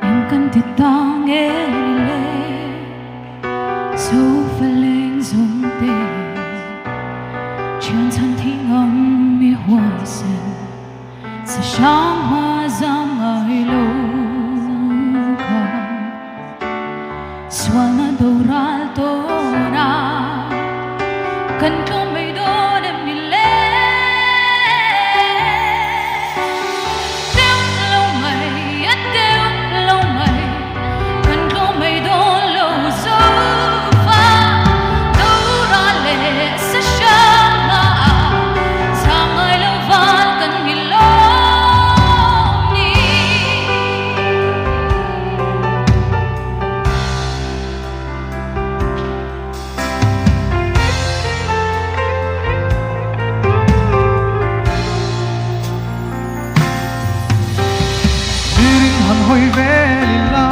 Eng kan ti ta nge ni le Sofa leng zawng te Thian chhan thi ngam mi huaisen Sa hrang hma zam ngai lo kha Sualna doral tawn a Kan tlawm mai dawn em ni le Deuh lo mai a deuh lo mai Kan tlawm mai dawn lo zo fa Doral leh sa hrang hma Zam ngai lo van kan ni lawm ni. Miring han hawi vel ila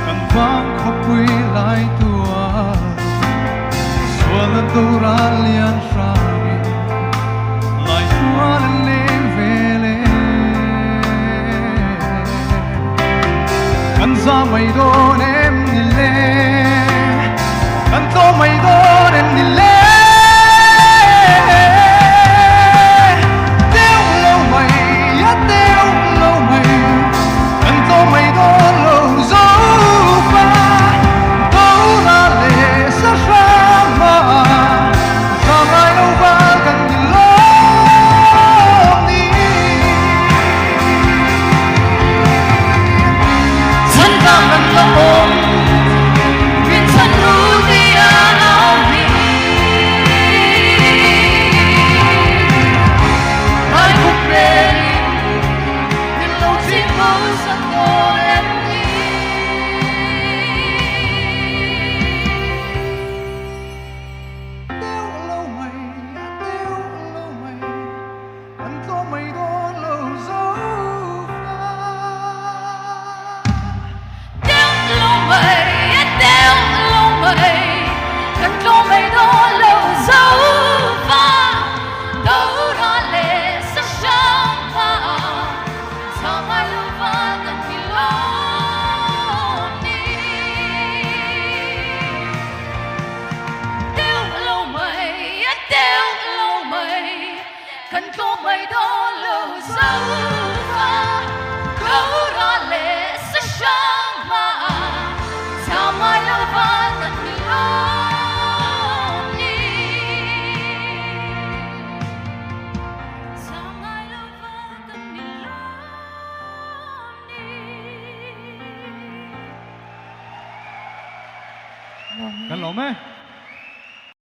kan vang khawpui lai tuar sualna doral lian hrangin lai tual an leng vel e. Kan za mai dawn em ni le, kan tlawm mai dawn em ni le. Deuh lo mai, a deuh lo mai, kan tlawm mai dawn lo zo fa. Dora leh sa hrang hma, za ngai lo val kan ni lawm ni. Chhan kan la awm, min chhan ru tia au hi. Lai khuk relin min lo chim bo sak dawn em ni? Deuh lo mai, a deuh lo mai. Kan tlawm mai dawn lo zo fa. Deuh lo mai, a deuh lo mai, kan tlawm mai dawn lo zo fa. Dora leh sa hrang hma, chha ngai lo va kan ti lawm ni. Deuh lo mai, a deuh lo mai. Kan tlawm mai dawn lo zo fa Dora leh sa hrang hma Chau ngai lo van kan ni lawm ni Chau ngai lo van kan ni lawm ni. Kan lawm e.